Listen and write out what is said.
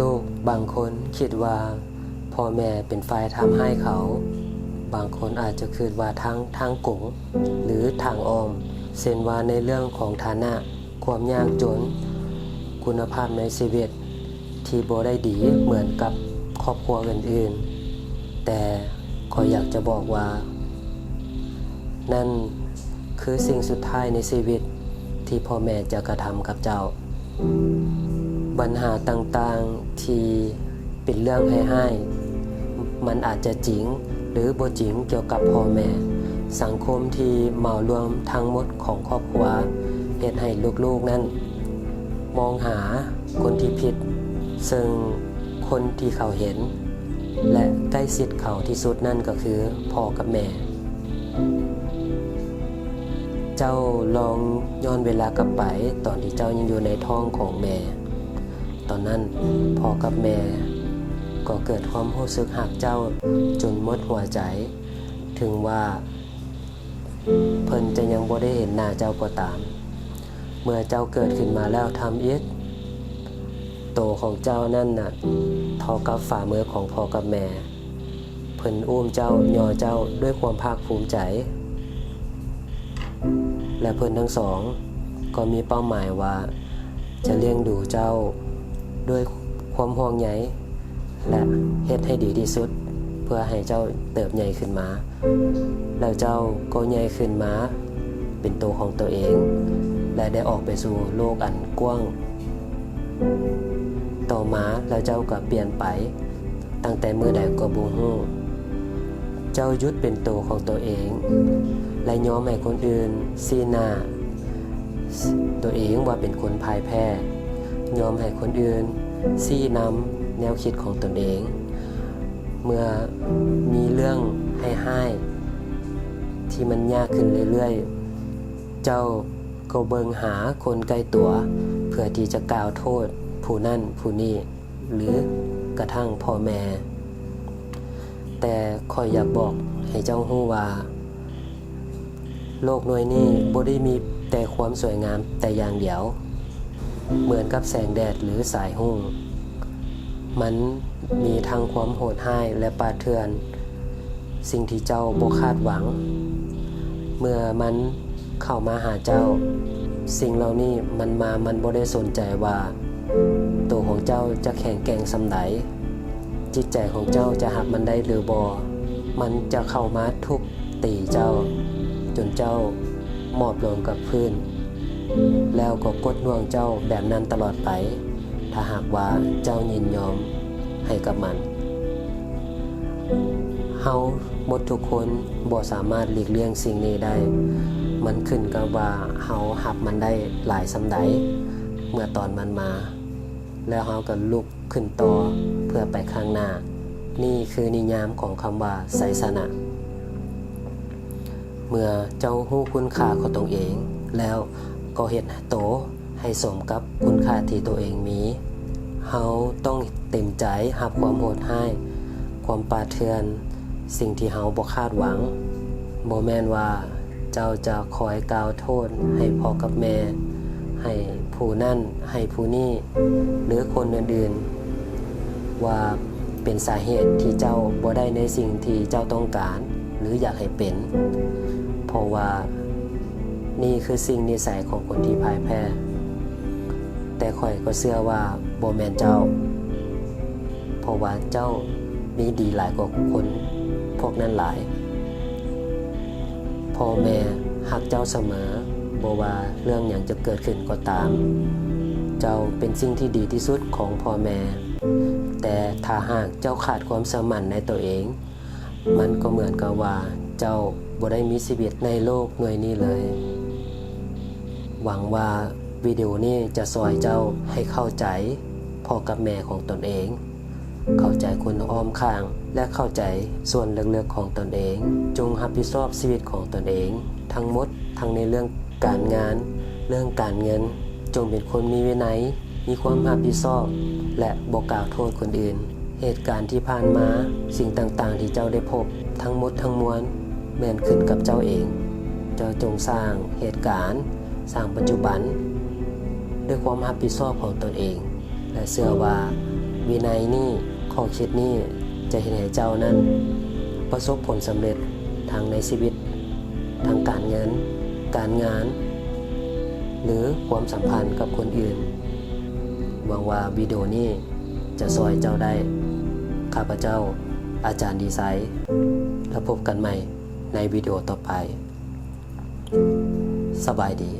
ລູກໆບາງຄົນຄິດວ່າພໍ່ແມ່ເປັນຝ່າຍທຳຮ້າຍເຂົາ. ບາງຄົນອາດຈະຄິດວ່າທາງ, ທາງກົງ ຫຼື ທາງອ້ອມ, ເຊັ່ນວ່າໃນເລື່ອງຂອງຖານະ, ຄວາມຍາກຈົນ, ຄຸນນະພາບໃນຊີວິດທີ່ບໍ່ໄດ້ດີເໝືອນກັບຄອບຄົວອື່ນໆ. ແຕ່ຂ້ອຍຢາກຈະບອກວ່າ ນັ້ນຄືສິ່ງສຸດທ້າຍໃນຊີວິດທີ່ພໍ່ແມ່ຈະກະທຳກັບເຈົ້າ. ບັນຫາຕ່າງໆທີ່ເປັນເລື່ອງຮ້າຍໆ ມັນອາດຈະຈິງ ຫຼື ບໍ່ຈິງກ່ຽວກັບພໍ່ແມ່. ສັງຄົມທີ່ເໝົາລວມທັງໝົດຂອງຄອບຄົວ ເຮັດໃຫ້ລູກໆນັ້ນມອງຫາຄົນທີ່ຜິດ, ເຊິ່ງຄົນທີ່ເຂົາເຫັນ ແລະ ໃກ້ຊິດເຂົາທີ່ສຸດນັ້ນກໍຄືພໍ່ກັບແມ່. ເຈົ້າລອງຍ້ອນເວລາກັບໄປຕອນທີ່ເຈົ້າຍັງຢູ່ໃນທ້ອງຂອງແມ່. ຕອນນັ້ນພໍ່ກັບແມ່ກໍເກີດຄວາມຮູ້ສຶກຮັກເຈົ້າຈົນໝົດຫົວໃຈ, ເຖິງວ່າເພິ່ນຈະຍັງບໍ່ໄດ້ເຫັນໜ້າເຈົ້າກໍຕາມ. ເມື່ອເຈົ້າເກີດຂຶ້ນມາແລ້ວທຳອິດ, ໂຕຂອງເຈົ້ານັ້ນນະເທົ່າກັບຝ່າມືຂອງພໍ່ກັບແມ່. ເພິ່ນອຸ້ມເຈົ້າ, ຍໍເຈົ້າດ້ວຍຄວາມພາກພູມໃຈ ແລະ ເພິ່ນທັງສອງກໍມີເປົ້າໝາຍວ່າຈະລ້ຽງດູເຈົ້າດ້ວຍຄວາມຫ່ວງໃຍ ແລະ ເຮັດໃຫ້ດີທີ່ສຸດເພື່ອໃຫ້ເຈົ້າເຕີບໃຫຍ່ຂຶ້ນມາ. ແລ້ວເຈົ້າກໍໃຫຍ່ຂຶ້ນມາເປັນໂຕຂອງໂຕເອງ ແລະ ໄດ້ອອກໄປສູ່ໂລກອັນກວ້າງ. ຕໍ່ມາແລ້ວເຈົ້າກໍປ່ຽນໄປ, ຕັ້ງແຕ່ມື້ໃດກໍບໍ່ຮູ້. ເຈົ້າຢຸດເປັນໂຕຂອງໂຕເອງ ແລະ ຍອມໃຫ້ຄົນອື່ນຊີ້ໜ້າໂຕເອງວ່າເປັນຄົນພ່າຍແພ້, ຍອມໃຫ້ຄົນອື່ນຊີ້ນຳແນວຄິດຂອງຕົນເອງ. ເມື່ອມີເລື່ອງຮ້າຍໆທີ່ມັນຍາກຂຶ້ນເລື້ອຍໆ, ເຈົ້າກໍເບິ່ງຫາຄົນໃກ້ຕົວເພື່ອທີ່ຈະກ່າວໂທດຜູ້ນັ້ນຜູ້ນີ້ ຫຼື ກະທັ່ງພໍ່ແມ່. ແຕ່ຂ້ອຍຢາກບອກໃຫ້ເຈົ້າຮູ້ວ່າ ໂລກໜ່ວຍນີ້ບໍ່ໄດ້ມີແຕ່ຄວາມສວຍງາມແຕ່ຢ່າງດຽວ ເໝືອນກັບແສງແດດ ຫຼື ສາຍຮຸ່ງ. ມັນມີທັງຄວາມໂຫດຮ້າຍ ແລະ ປ່າເຖື່ອນ, ສິ່ງທີ່ເຈົ້າບໍ່ຄາດຫວັງ. ເມື່ອມັນເຂົ້າມາຫາເຈົ້າ, ສິ່ງເຫຼົ່ານີ້ມັນມາ, ມັນບໍ່ໄດ້ສົນໃຈວ່າໂຕຂອງເຈົ້າຈະແຂງແກ່ງສ່ຳໃດ, ຈິດໃຈຂອງເຈົ້າຈະຮັບມັນໄດ້ຫຼືບໍ່. ມັນຈະເຂົ້າມາທຸບ ຕີເຈົ້າຈົນເຈົ້າໝອບລົງກັບພື້ນ, ແລ້ວກໍກົດໜ່ວງເຈົ້າແບບນັ້ນຕະຫຼອດໄປ, ຖ້າຫາກວ່າເຈົ້າຍິນຍອມໃຫ້ກັບມັນ. ເຮົາໝົດທຸກຄົນບໍ່ສາມາດຫຼີກລ່ຽງສິ່ງນີ້ໄດ້. ມັນຂຶ້ນກັບວ່າເຮົາຮັບມັນໄດ້ຫຼາຍສ່ຳໃດເມື່ອຕອນມັນມາ, ແລ້ວເຮົາກໍລຸກ ຂຶ້ນຕໍ່ເພື່ອໄປຂ້າງໜ້າ. ນີ້ຄືນິຍາມຂອງຄຳວ່າໄຊຊະນະ. ເມື່ອເຈົ້າຮູ້ຄຸນຄ່າຂອງຕົນເອງ ແລ້ວກໍເຮັດໂຕໃຫ້ສົມກັບຄຸນຄ່າທີ່ຕົວເອງມີ. ເຮົາຕ້ອງເຕັມໃຈຮັບຄວາມໂຫດຮ້າຍ, ຄວາມປ່າເຖື່ອນ, ສິ່ງທີ່ເຮົາບໍ່ຄາດຫວັງ. ບໍ່ແມ່ນວ່າ ເຈົ້າຈະຄອຍກ່າວໂທດໃຫ້ພໍ່ກັບແມ່, ໃຫ້ຜູ້ນັ້ນ, ໃຫ້ຜູ້ນີ້ ຫຼື ຄົນອື່ນໆ ວ່າເປັນສາເຫດທີ່ເຈົ້າບໍ່ໄດ້ໃນສິ່ງທີ່ເຈົ້າຕ້ອງການ ຫຼື ຢາກໃຫ້ເປັນ, ເພາະວ່ານີ້ຄືສິ່ງນິໄສຂອງຄົນທີ່ພ່າຍແພ້. ແຕ່ຂ້ອຍກໍເຊື່ອວ່າບໍ່ແມ່ນເຈົ້າ, ເພາະວ່າເຈົ້າມີດີຫຼາຍກວ່າຄົນພວກນັ້ນຫຼາຍ. ພໍ່ແມ່ຮັກເຈົ້າສະເໝີ, ບໍ່ວ່າເລື່ອງຫຍັງຈະເກີດຂຶ້ນກໍຕາມ. ເຈົ້າເປັນສິ່ງທີ່ດີທີ່ສຸດຂອງພໍ່ແມ່. ແຕ່ຖ້າຫາກເຈົ້າຂາດຄວາມເຊື່ອໝັ້ນໃນຕົວເອງ, ມັນກໍເໝືອນກັບວ່າເຈົ້າບໍ່ໄດ້ມີຊີວິດໃນໂລກໜ່ວຍນີ້ເລີຍ. ຫວັງວ່າວິດີໂອນີ້ຈະຊ່ອຍເຈົ້າໃຫ້ເຂົ້າໃຈພໍ່ກັບແມ່ຂອງຕົນເອງ, ເຂົ້າໃຈຄົນອ້ອມຂ້າງ ແລະ ເຂົ້າໃຈສ່ວນເລິກໆຂອງຕົນເອງ. ຈົ່ງຮັບຜິດຊອບຊີວິດຂອງຕົນເອງທັງໝົດ, ທັງໃນເລື່ອງການງານ, ເລື່ອງການເງິນ. ຈົ່ງເປັນຄົນມີວິໄນ, ມີຄວາມຮັບຜິດຊອບ ແລະ ບໍ່ກ່າວໂທດຄົນອື່ນ. ເຫດການທີ່ຜ່ານມາ, ສິ່ງຕ່າງໆທີ່ເຈົ້າໄດ້ພົບ, ທັງໝົດທັງມວນ ແມ່ນຂຶ້ນກັບເຈົ້າເອງ. ເຈົ້າຈົ່ງສ້າງເຫດການ, ສ້າງປັດຈຸບັນ ດ້ວຍຄວາມຮັບຜິດຊອບຂອງຕົນເອງ. ແລະ ເຊື່ອວ່າວິໄນນີ້, ຂໍ້ຄິດນີ້ຈະເຮັດໃຫ້ເຈົ້ານັ້ນປະສົບຜົນສຳເລັດທັງໃນຊີວິດ, ທັງການເງິນ, ການງານ ຫຼື ຄວາມສຳພັນກັບຄົນອື່ນ. ຫວັງວ່າວິດີໂອນີ້ຈະຊ່ອຍເຈົ້າໄດ້. ຂ້າພະເຈົ້າ ອາຈານດີໄຊ, ແລ້ວພົບກັນໃໝ່ໃນວິດີໂອຕໍ່ໄປ. ສະບາຍດີ.